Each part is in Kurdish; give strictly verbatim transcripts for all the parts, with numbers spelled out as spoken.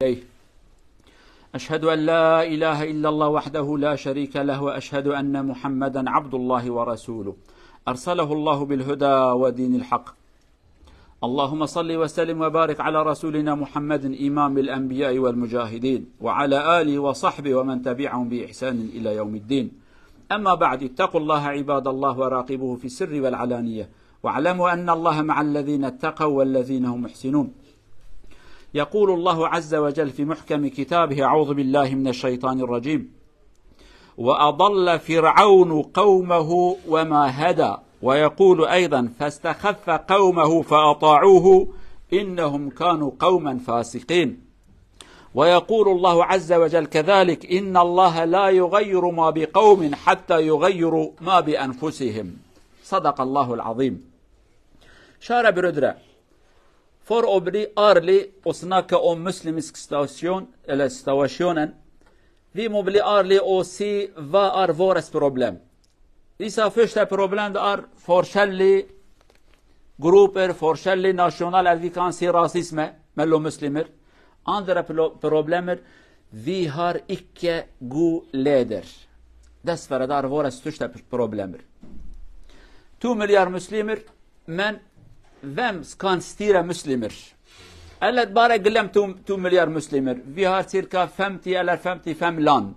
إليه. أشهد أن لا إله إلا الله وحده لا شريك له، وأشهد أن محمدا عبد الله ورسوله، أرسله الله بالهدى ودين الحق. اللهم صل وسلم وبارك على رسولنا محمد إمام الأنبياء والمجاهدين، وعلى آله وصحبه ومن تبعهم بإحسان إلى يوم الدين. أما بعد، اتقوا الله عباد الله وراقبوه في السر والعلانية، واعلموا أن الله مع الذين اتقوا والذين هم محسنون. يقول الله عز وجل في محكم كتابه: أعوذ بالله من الشيطان الرجيم: وأضل فرعون قومه وما هدى. ويقول أيضا: فاستخف قومه فأطاعوه إنهم كانوا قوما فاسقين. ويقول الله عز وجل كذلك: إن الله لا يغير ما بقوم حتى يغيروا ما بأنفسهم. صدق الله العظيم. Şare birodire. For obri arli osnake o muslimsk stasyon, ele stasyonen. Vi mobili arli o si va ar vores problem. Îsa fişte problem de ar forşelli grupir, forşelli nasyonal elvikan si rasisme, mello muslimir. Andere pro-, problemir, vi har ikke gu leder. Des feredar vores tuşte problemir. Tu milyar muslimir, men vem skan stîre muslimir. Ellet bare gilem tu, tu milyar muslimir. Vi har cirka femtî, eller femtî fem lan.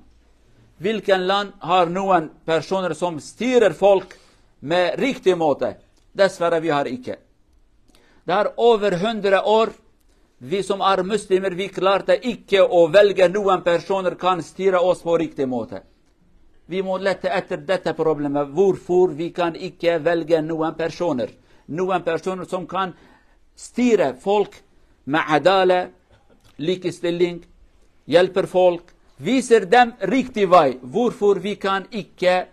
Vilken lan har nuen personer som stîrer folk me rikti mote. Des fere vi har ikke. Dar over hundre or, vi som ar muslimir vi klarte ikke o velge nuen personer kan stîre os po rikti mote. Vi mollete etir dete probleme vur fur vi kan ikke velge nuen personer. Nuen personer som kan stîre folk me adale, likestilling, hjelper folk, vi sir dem rikti vai, vur fur vi kan ikke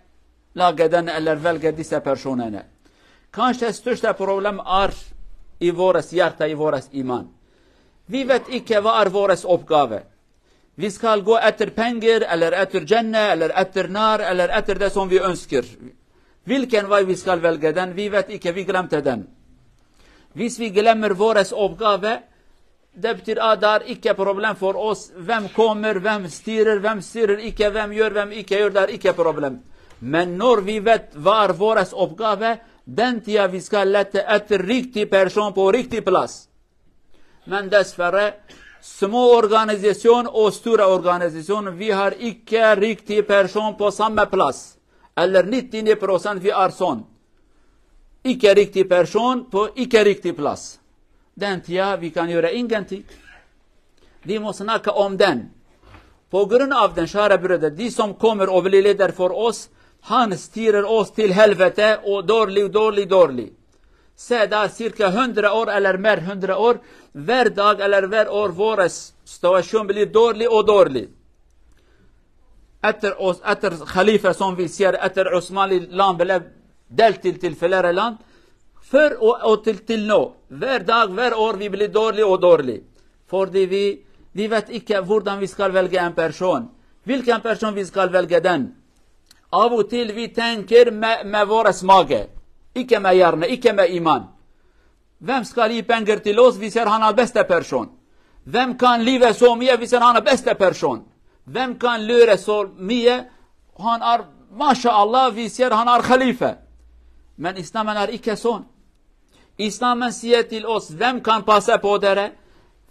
lageden eller velge disse personene. Kanske störste problem ar i vores hjerta, i vores iman. Vi vet ikke va ar vores oppgave. Vi skal gå etter penger, eller etter jenne, eller etter nar, eller etter det som vi ønsker. Hvilken vei vi skal velge den, vi vet ikke, vi glemte den. Hvis vi glemmer vores oppgave, det betyr at det er ikke problem for oss. Hvem kommer, hvem styrer, hvem styrer ikke, hvem gjør, hvem ikke gjør, det er ikke problem. Men når vi vet hva er vores oppgave, den tida vi skal lete etter riktig person på riktig plass. Men dessverre, små organisasjon og store organisasjon, vi har ikke riktig person på samme plass. Eller nittini prosent vi er sånn. Ikke riktig person på ikke riktig plass. Den tida vi kan gjøre ingenting. Vi må snakke om den. På grunn av den, kjære brødre, de som kommer og blir leder for oss, han styrer oss til helvete og dårlig, dårlig, dårlig. Se der cirka hundre år eller mer hundre år, hver dag eller hver år vår situasjon blir dårlig og dårlig. Etter oss, etter kalife som vi ser, etter Osmanli land ble delt til, til flere land, før og, og til, til nå. Hver dag, hver år vi blir dårlig og dårlig. Fordi vi, vi vet ikke hvordan vi skal velge en person. Hvilken person vi skal velge den? Av og til vi tenker med, med våre smake. Ikke med hjerne, ikke med iman. Hvem skal gi penger til oss hvis er han er beste person? Hvem kan lyve så mye hvis er han er beste person? Hvem kan lure så mye? Han er, mashallah, hvis er han er kalife. Men islamen er ikke sånn. Islamen sier til oss, hvem kan passe på dere?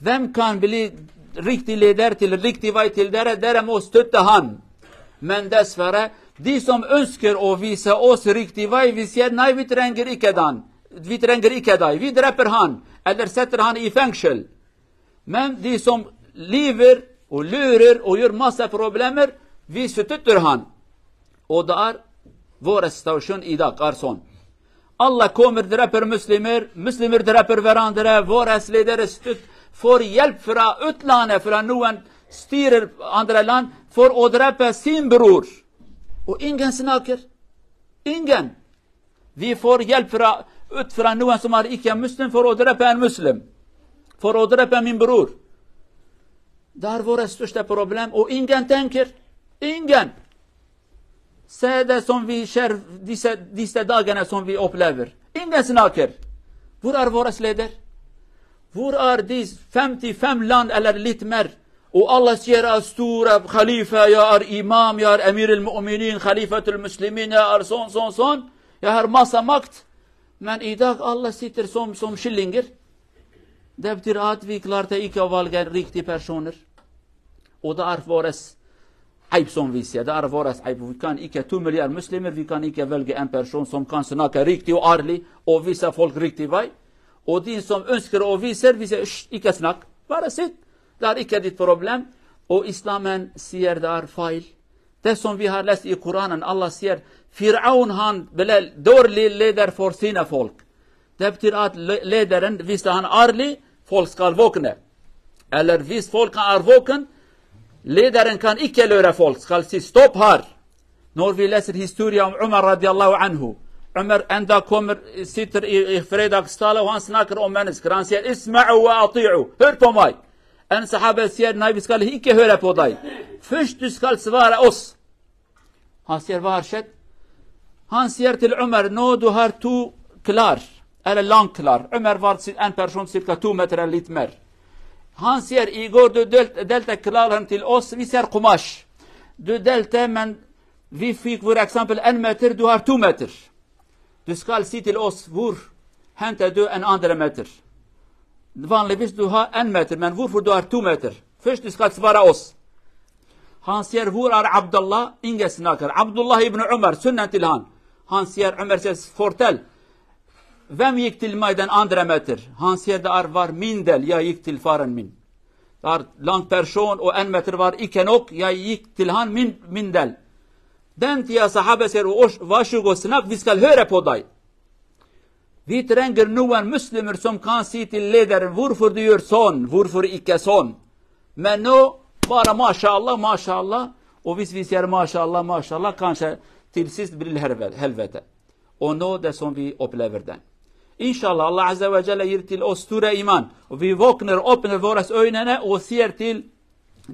Hvem kan bli riktig leder til riktig vei til dere? Dere må støtte han. Men dessverre, de som ønsker å vise oss riktig vei, vi sier nei, vi trenger ikke den. Vi trenger ikke deg. Vi dreper han, eller setter han i fengsel. Men de som lyver og lurer og gjør masse problemer, vi støtter han. Og det er vår situasjon i dag er sånn. Alle kommer dreper muslimer, muslimer dreper hverandre, våre ledere støtt får hjelp fra utlandet, fra noen styrer andre land, for å drepe sin bror. Og ingen snakker. Ingen. Vi får hjelp fra, ut fra noen som er ikke muslim, for å drepe en muslim. For å drepe min bror. Det er vårt største problem, og ingen tenker. Ingen. Se det som vi ser disse, disse dagene som vi opplever. Ingen snakker. Hvor er våre leder? Vur ar dîs, femtî fem lan eler lît mer. Û Allah siyer a stûre, xelîfe, ya ar îmam, ya ar emîril mu'minîn, xelîfetul muslimîn, ya ar son, son, son, ya her masa makt. Men îdak Allah sîtir som, som şillingir. Debtir at vî klarte îka valgen rîkti personir. O da arf vores. Eyb som vîsye, da arf vores eyb. Vîkan îke tu milyar muslimir, vîkan îke velge en person, som kan sinake rîkti û arli, o vîse folk rîkti vay. O din som önskir o vîser, vîse şt, îke sinak. Vare sit, dar îke dit problem. O îslamen siyer dar fail. Te som vî har lest î Kur'anen, Allah siyer. Firavun han bile dor li lê der forsîne folk. Debtir at lê-, lê derin, vîste han arli, folk skal vokne. Eller vîst folk kan ar vokin, lê derin kan îke lore folk skal si stop har. Nor vî lesir historia Umar radiyallahu anhu. Umar enda komir sitir î, î fredak stala wan sinakir o menis kiran siyer isma'u ve ati'u. Hör pomay. En sahabe siyer naybi skal hîke höre poday. Fişt du skal sivare os. Han siyer var şet. Han siyer til Umar no du har tu klar. Ele lang klar. Umar var si-, en person cirka tu metre lit mer. Han siyer igor du del-, delte klar han til os vi ser kumaş. Du delte men vi fik vur example en metre du har tu metre. Du skal si til os vur. Hente du en andre metre. Van levis du ha en metre. Men vur fur du har tu metre. Fiş du skal svara os. Han siyer vur ar Abdullah, inges nakar. Abdullah ibn Umar, sünnen til han. Han siyer Umar ses fortel. Vem yik til maydan andre metre. Han siyer de ar var min del, ya yik til faren min. Dar lang person o en metre var ikenok, ya yik til han min, min del. Den tiya sahabe ser o oş, vaşu go sinak viskal höre poday. Vî trengir nuwen muslimir som kan sî til lê derin. Vur fur diyur son, vur fur ikke son. Meno bara maşallah, maşallah. O vis vis yer maşallah, maşallah. Kanşe tilsist bril herve-, helvete. O no de son vi ople virden. İnşallah Allah Azze ve Celle yir til o sture iman. Vi vokner opner vores öynene o siyer til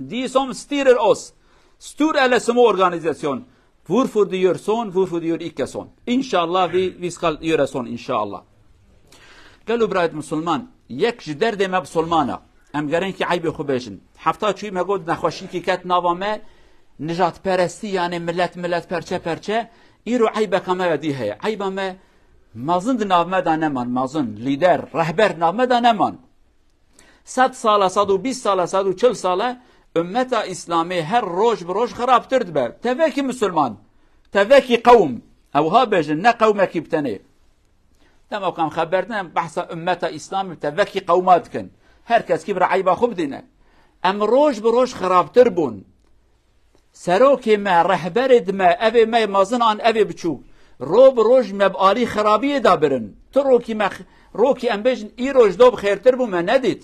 di som stirer os. Stur ele simo organizasyon. Vur fur diyur son, vur fur diyur ikke son. İnşallah vi, vi skal yure son inşallah. Gelo birayet musulman, yek ji derdê me musulmana. Em gerenkî eybê xwe bêjin. Hefta çûyî me got nexweşîkî ket nava me, nijadperestî, yani millet millet, perçe perçe. Îro eybeka me ve dî heye. Eyba me mezin di nav me de neman, mezin, lîder, rehber nav me de neman. Sed sala, sed û bîst sala, sed û çil sala ummeta Îslamê her roj bi roj xirabtir dibe. Tevekî musulman, tevekî qewm. Ew ha bêjin, ne qewmekî bi tenê. Dema ku em xeber didin, em behsa ummeta Îslamê bi tevekî qewma dikin. Her kes kî bira eyba xwe bidîne. Em roj bi roj xirabtir bûn. Serokê me, rehberê di me, evê me mezin an evê biçûk, ro bi roj me bi alî xirabiyê de birin. Tu rokî me x-, rokî em bêjin, îro ji do bi xêrtir bû me nedît.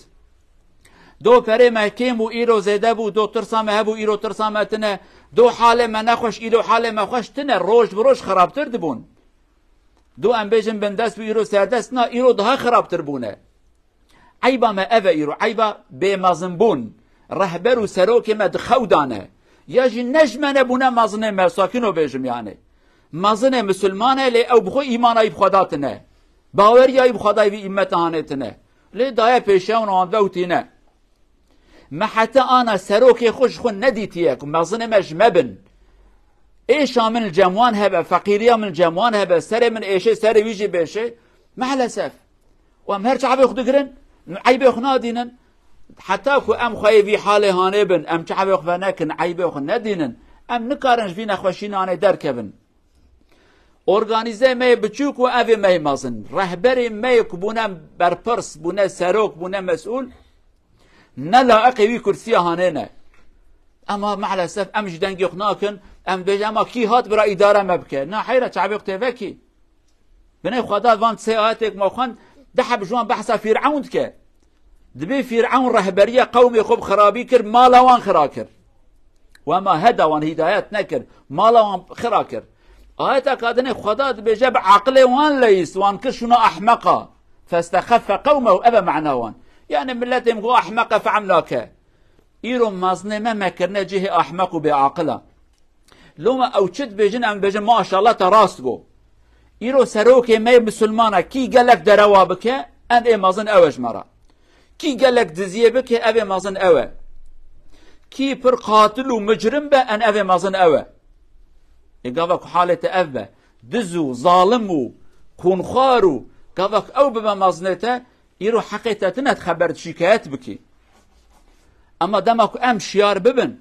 Do perê me kêm û îro zêde bû, do tirsa me hebû, îro tirsa me tine, do halê me nexweş, îro halê me xweş tine, roj bi roj xirabtir dibûn. Do em bêjin bindest bû, îro serdest na, îro daha xirabtir bûne. Eyba me ev e îro, eyba bêmezinbûn. Rehber û serokê me di xew de ne. Ya jî ne ji me ne bûne mezinê me, sakino bêjim yani. Mezinê misilman e, lê ew bi xwe îmana yî bi xwe datine. Baweriya yî bi xwe dayî vî îmmeta hanêtine. Lê daye pêşiya wan wan vewtîne. Me heta ana serokê xwe ji xwe nedîtiye ku mezinê me ji me bin. Êşa min li cem wan hebe, feqîriya min li cem wan hebe, serê min êşê, serê wî jî bêşê. Mehlesef. Û em her çavê xwe digirin, eybê xwe nadînin. Heta ku em xweyê vî halê hanê bin, em çavê xwe venekin, eybê xwe nedînin, em nikarin ji vî nexweşî nanê derkevin. Organîzê me yê biçûk û evê me yê mezin. Rehberê me yê ku bûne berpirs, bûne serok, bûne mesûl, ne layiqê wî kursiya hanê ne. Ema mehlesef em ji dengê xwe nakin, em dibêjin, ema kî hat bira îdare me bike? Na heyra çavê xwe têvekî. Binê Xweda van sê ayetêk me xwend, deh heb ji wan behsa Fîr'ewn dike. Dibê Fîr'ewn rehberiya qewmê xwe bi xirabî kir, mala wan xira kir. Wema heda wan hidayet nekir, mala wan xira kir. Ayeta kadinê Xweda dibêje bi aqilê wan leyîst, wan kir şûna ehmeqa. Festexeffe qewmehu, ev e mena wan. Yani milletê min got ehmeqe fe'em nake. Îro mezinê me me kirine cihê ehmeq û bêaqilan. Loma ew çi dibêjin, em dibêjin, maşallah, te rast got. Îro serokê me yê misilman e, kî gelek derewa bike, en ê mezin ew e ji me re. Kî gelek diziyê bike, ev ê mezin ew e. Kî pir qatil û micrim be, en ev ê mezin ew e. Ê gava ku halê te ev be, diz û zalim û xûnxwar û gava ku ew bibe mezinê te, îro heqê te tine, tu xeber şîkayet bikî. Ema dema ku em şiyar bibin,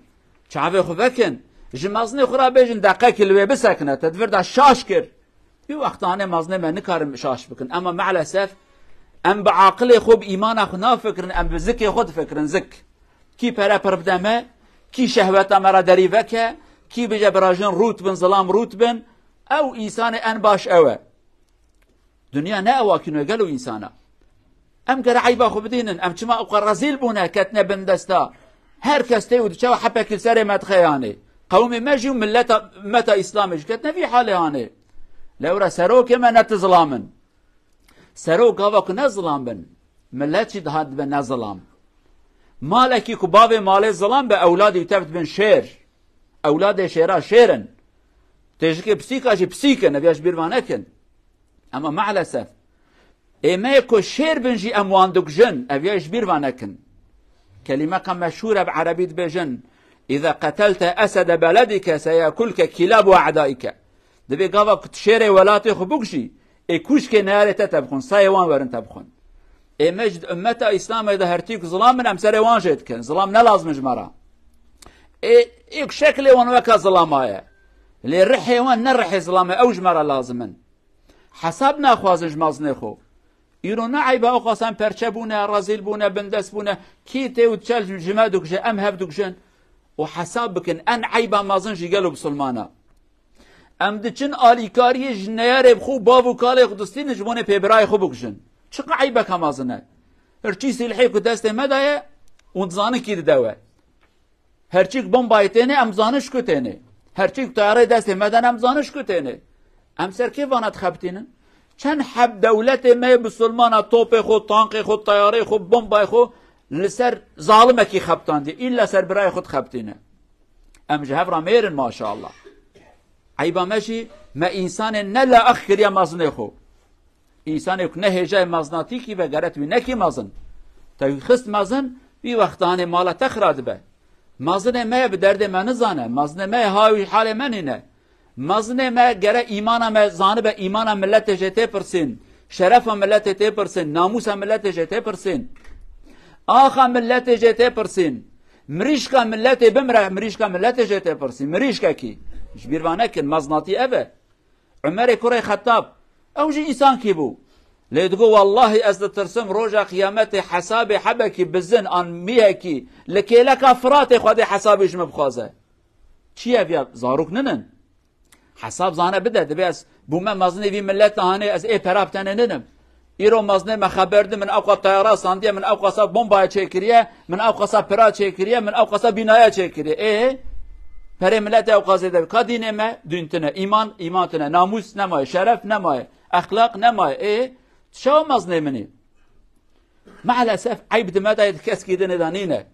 çavê xwe vekin, ji mezinê xwe re bêjin, deqekî li wê bisekine, te di vir de şaş kir. Wî wextanê mezinê me nikarin şaş bikin. Ema meelesef em bi aqilê xwe, bi îmana xwe nafikirin, em bi zikê xwe difikirin, zik. Kî pere pir bide me, kî şehweta me re derî veke, kî bije birajin rût bin, zilam rût bin, ew însanê en baş ew e. Dinya ne ewa kîno gelo însana. Em gere eyba xwe bidînin. Em çima ew qe rezîl bûne, ketine bin desta. Her kes tê û diçe û hepekî li serê me dixe yanê. Qewmê me jî û milleta, ummeta Îslamê jî ketine vî halê hanê. Lewra serokê me ne ti zilam in. Serok gava ku ne zilam bin, millet jî daha dibe ne zilam. Malekî ku bavê malê zilam be, ewladî wî tev dibin şêr. Ewladê şêra şêr in. Têjikê pisîka jî pisîk in, ev ya ji bîr va nekin. Ema meelesef, ê me ku şêr bin jî em wan dikujin, ev ya ji bîr va nekin. Kelîmeka meşhûr e bi erebî dibêjin, "Îza qetelte esede beledike seyekulke kîlabu e'daike." Dibê gava ku tu şêrê welatê xwe bikujî, ê kûşkê neyarê te te bixwin, sayê wan werin te bixwin. Ê me ji ummeta Îslamê de her tî ku zilam bin, em serê wan jê dikin. Zilam ne lazim in ji me re. Ê, ê ku şeklê wan weka zilama ye. Lê rihê wan ne rihê zilam e, ew ji me re lazim in. Hesab naxwazin ji mezinê xwe. Îro ne eyba, ew qasan perçe bûne, rezîl bûne, bindest bûne. Kî tê û diçe ji me dikuje, em hev dikujin. Û hesab bikin, en eyba mezin jî gelo bisilmana. Em diçin alîkariyê ji neyarê bi xwe û bav û kalê xwe distînin, ji bo nê pê birayê xwe bikujin. Çiqa eybeka mezin e? Hirçî sîlhê ku destê me de ye, hûn dizanin kî dide we. Herçîk bombayê têne, em zanin ji ku têne. Herçîk tayarê destê me de ne, em zanin ji ku têne. Em ser kê vana dixebitînin? Çend heb dewletê me yê bisilmana topê xwe, tankê xwe, tayarê xwe, bombayê xwe li ser zalimekî xebtandiye. Îlla ser birayê xwe dixebitîne. Em ji hev re mêr in maşallah. Eyba me jî me însanên ne laeq kiriye mezinê xwe. Însanê ku ne hêjayê mezinatîkî ve gere tu wî nekî mezin. Te wî xist mezin, wî wextanê mala te xira dibe. Mezinê me ye bi derdê me nizane. Mezinê me ye ha wî halê me nîne. Mezinê me gere îmana me zanibe, îmana miletê jê tê pirsîn. Şerefa miletê tê pirsîn. Namûsa miletê jê tê pirsîn. Axa miletê jê tê pirsîn. Mirîşka miletê bimre, mirîşka miletê jê tê pirsîn. Mirîşkekî. Ji bîr va nekin, mezinatî ev e. Umerê kurê Xettab, ew jî însankî bû. Lê digo, "Wellahî ez ditirsim roja qiyametê hesabê hebekî bizin an mîhekî li kêleka Firatê Xwedê hesabê ji min bixwaze." Çi ye viya zarok ninin? Hesab zane bide, dibê ez bûme mezinê vî millet hanê, ez ê pera bi tenê ninim. Îro mezinê me xeber di, min ewqa tayara sandiye, min ewqasa bombayê çêkiriye, min ewqasa pira çêkiriye, min ewqasa bînaya çêkiriye. Ê, perê miletê ewqa zêde bi. Ka dînê me, dîn tine, îman, îman tine, namûs nemaye, şeref nemaye, exlaq nemaye. Ê, tu çawa mezinê min î? Meelesef eyb di me de yê, di keskî dinê de nîne.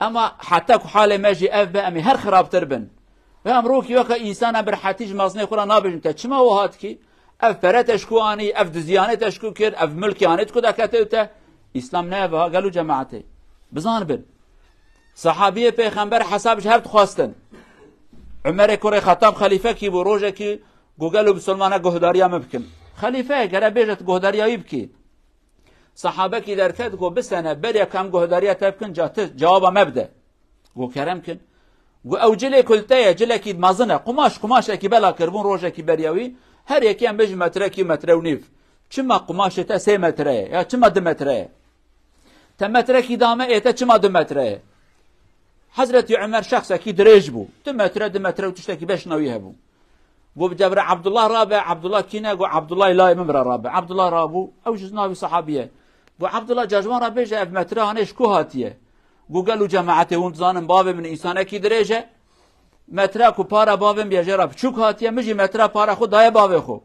Ema heta ku halê me jî ev be, em ê her xirabtir bin. Ve em rokî weke însan em bi rehetî ji mezinê xwe re nabêjin te çima wiha dikî? Ev pere te ji ku anî, ev diziyanê te ji ku kir, ev milkiyanê te ku dekete te? Îslam ne ev ha, gelo cemaetê. Bizan bin. Sahabiyê pêxember hesab ji hev dixwestin. Umerê kurê Xettab xelîfekî bû, rojekî got, "Gelo bisilmana guhdariya min bikin." Xelîfe ye, gere bêje tu guhdariya wî bikî. Sahabekî derket, got, "Bisene, beriya ku em guhdariya te bikin, ca tu cewaba me bide." Got, "Kerem kin." Got, "Ew cilê ku li te ye, cilekî mezin e, qumaş, qumaşekî bela kiribûn rojekî beriya wî, her yekî em bêjin metrekî, metre û nîv. Çima qumaşê te sê metre ye, ya çima du metre ye? Te metrekî dame, ê te çima du metre ye?" Hezretî Umer şexsekî dirêj bû. Du metre, du metre û tiştekî beşna wî hebû. Got, "Bi cevre Abdullah rabe." Abdullah kî ne? Got, "Abdullah layê min bira rabe." Abdullah rabû, ew jî navî sahabî ye. Got, "Abdullah, ca ji wan re bêje, ev metre hanê ji ku hatiye?" Got, "Gelo cemaetê, hûn dizanin bavê min însanekî dirêj e. Metre ku para bavê min bêje re biçûk hatiye, min jî metre para xwe daye bavê xwe."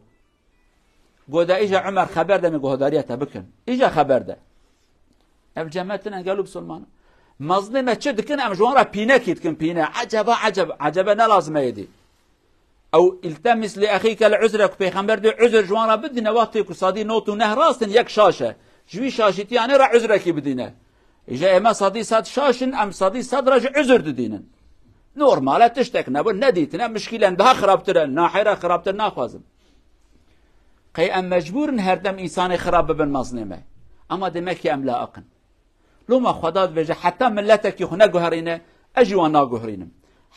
Got, "De îja Umer xeber de, min guhdariya te bikin. Îja xeber de." Ev cemaetine gelo bisilman. Mezinê me çi dikin, em ji wan re pînekî dikin, pîne. Eceba, eceb, ecebe ne lazim e êdî. Ew iltemis li exîke l-uzre ku pêxember dê uzr ji wan re bidîne, wextê ku sadî not û neh rast in, yek şaş e. Ji wî şaşîtiyanê re uzrekî bidîne. Îja ême sedî sed şaş in, em sedî sed re jî uzur didînin. Normal e, tiştek nebû, nedîtine, mişkîlen daha xirabtir e, nahêra xirabtir naxwazim. Qey em mecbûr in her dem însanê xirab bibin mezinê me. Ama demek ki em laiq in. Loma Xweda dibêje, heta miletekî xwe neguherîne, ez jî wan naguherînim.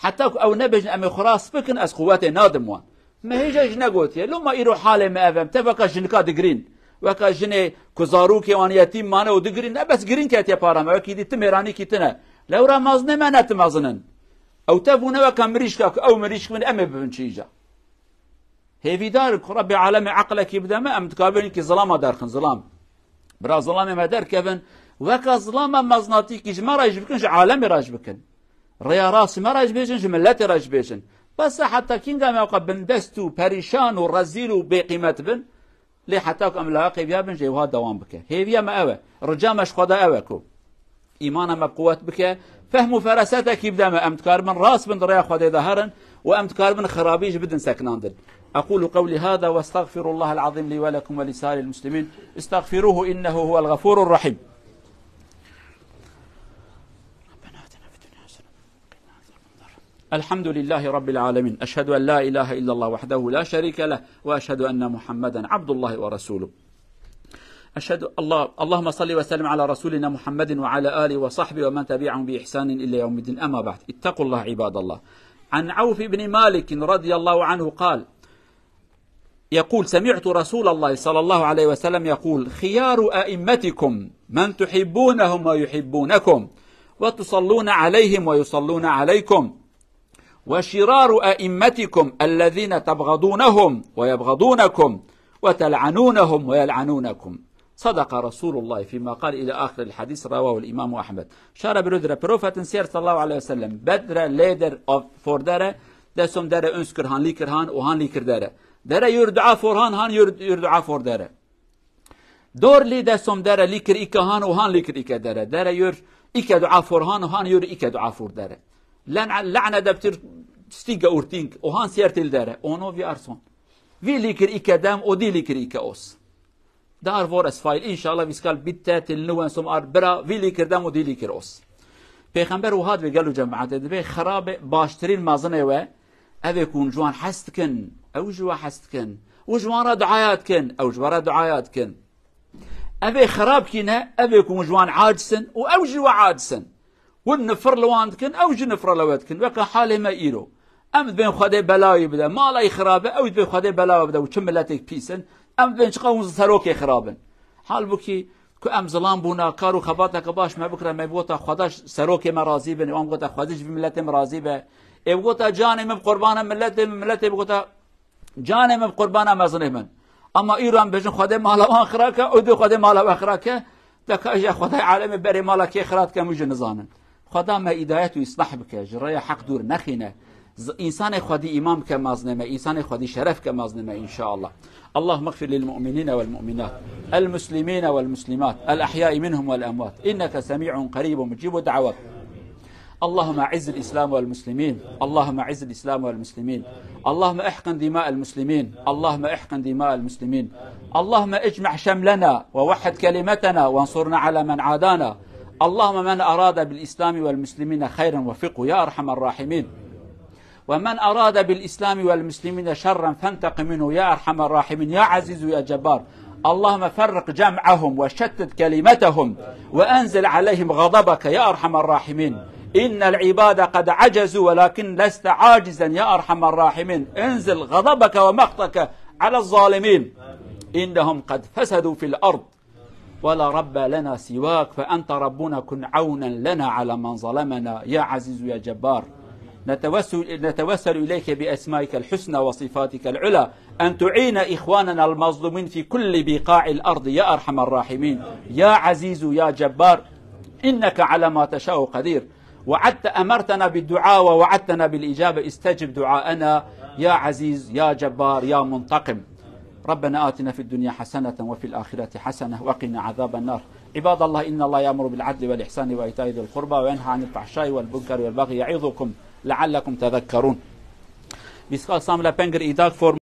Heta ku ew nebêjin, em ê xwe rast bikin, ez quwetê nadim wan. Me hêja jî negotiye. Loma îro halê me ev e. Te weka jinika digirîn. Weka jinê ku zarokê wan yetîm mane û digirîn. Ne bes girîn ketiye para me. Wekî dî ti mêranîkî tine. Lewra mezinê me ne ti mezin in. Ew tev bûne weka mirîşka ku ew mirîşk bin, em ê bibin çi îca. Hêvîdar in ku Rebbê alemê eqlekî bide me, em dikabin ki zilama derxin, zilam. Bira zilamê me derkevin, weka zilama meznatîkî ji me re jî bikin, ji alemê re jî bikin. Rêya rastî me re jî bêjin, ji miletê re jî bêjin. Bes e, heta kînga me weka bindest û perîşan û rezîl û bêqîmet bin, lê heta ku em layiqê viya bin, jê wiha dewam bike. Hêviya me ew e. Rica me ji Xweda ew e ku îmana me bi quwet bike, fehm û ferasetekî bide me, em dikaribin rast bin di rêya Xwedê de herin û em dikaribin xirabî jî bidin sekinandin. أقول قولي هذا وأستغفر الله العظيم لي ولكم ولسائر المسلمين، استغفروه إنه هو الغفور الرحيم. الحمد لله رب العالمين. أشهد أن لا إله إلا الله وحده لا شريك له، وأشهد أن محمدا عبد الله ورسوله. أشهد الله، اللهم صل وسلم على رسولنا محمد وعلى آله وصحبه ومن تبعهم بإحسان إلى يوم الدين. أما بعد، اتقوا الله عباد الله. عن عوف بن مالك رضي الله عنه قال، يقول: سمعت رسول الله صلى الله عليه وسلم يقول: خيار أئمتكم من تحبونهم ويحبونكم، وتصلون عليهم ويصلون عليكم، وشرار أئمتكم الذين تبغضونهم ويبغضونكم، وتلعنونهم ويلعنونكم. صدق رسول الله فيما قال إلى آخر الحديث، رواه الإمام أحمد. Şara biro dire, Profetin siyer sallallahu aleyhi ve sellem, bedre lêder fordere, desom dere uns kir han lî kir han û han lî kir dere. Dere yur dua for han, han yur, yur dua for dere. Dor lî desom dere lî kir îke han û han lî kir îke dere. Dere yur îke dua for han û han yur îke dua for dere. Len, lehne deptir stîge urtîng û han siyer til dere. Ono vi arson. Vi lî kir îke dem û dî lî kir îke os. Dar vor es fail. Înşallah vîskal bitte til nû en som ar bira vî lî kir dem û dî lî kir os. Pêxember wiha divê gelo cemaetê divê xirabe baştirîn mazinê we, ev ê ku hûn ji wan hes dikin, ew ji we hes dikin. Û ji wan re duaya dikin, ew ji we re duaya dikin. Ev ê xirab kî ne, ev ê ku hûn ji wan aciz in û ew ji we aciz in. Hûn nifir li wan dikin, ew jî nifra li we dikin. Weke halê me îro. Em dibên Xwedê belayê bide. Mala wî xirab e, ew dibê Xwedê belawa bide. Û çi miletêk pîs in. Em dibên çiqa hûn serokê xirab in. Halbûkî ku em zilam bûna, kar û xebateke baş me bikira, me bigota Xweda serokê me razî bin. Wan bigota Xwedê ji vî miletê min razî be. Ê bigota canê min bi qurbana miletê min, miletê bigota Canê min bi qurbana mezinê min. Ama îro em bêjin Xwedê mala wan xira ke, û dê Xwedê mala we xira ke, de ka îja Xwedayê alemê berê mala kê xira dike, em wî jî nizanin. Xweda me îdayet û îslah bike, ji rêya heq dûr nexîne. Z-, însanê Xwedî îman bike mezinê me, însanê Xwedî şeref bike mezinê me, înşallah. اللهم اغفر للمؤمنين والمؤمنات، المسلمين والمسلمات، الأحياء منهم والأموات، إنك سميع قريب مجيب الدعوات. اللهم أعز الإسلام والمسلمين، اللهم أعز الإسلام والمسلمين، اللهم احقن دماء المسلمين، اللهم احقن دماء المسلمين، اللهم اجمع شملنا ووحد كلمتنا وانصرنا على من عادانا، اللهم من أراد بالإسلام والمسلمين خيرا وفقه يا أرحم الراحمين، ومن أراد بالإسلام والمسلمين شرا فانتقم منه يا أرحم الراحمين يا عزيز يا جبار. اللهم فرق جمعهم وشتت كلمتهم وأنزل عليهم غضبك يا أرحم الراحمين. إن العباد قد عجزوا ولكن لست عاجزا يا أرحم الراحمين. انزل غضبك ومقتك على الظالمين. إنهم قد فسدوا في الأرض. ولا رب لنا سواك، فأنت ربنا، كن عونا لنا على من ظلمنا يا عزيز يا جبار. نتوسل، نتوسل إليك بأسمائك الحسنى وصفاتك العلى أن تعين إخواننا المظلومين في كل بقاع الأرض يا أرحم الراحمين، يا عزيز يا جبار، إنك على ما تشاء قدير. وعدت، أمرتنا بالدعاء ووعدتنا بالإجابة، استجب دعاءنا يا عزيز يا جبار يا منتقم. ربنا آتنا في الدنيا حسنة وفي الآخرة حسنة وقنا عذاب النار. عباد الله، إن الله يأمر بالعدل والإحسان وإيتاء ذي القربى وينهى عن الفحشاء والمنكر والبغي يعظكم لعلكم تذكرون. Vîskal Samle Pengir îdak form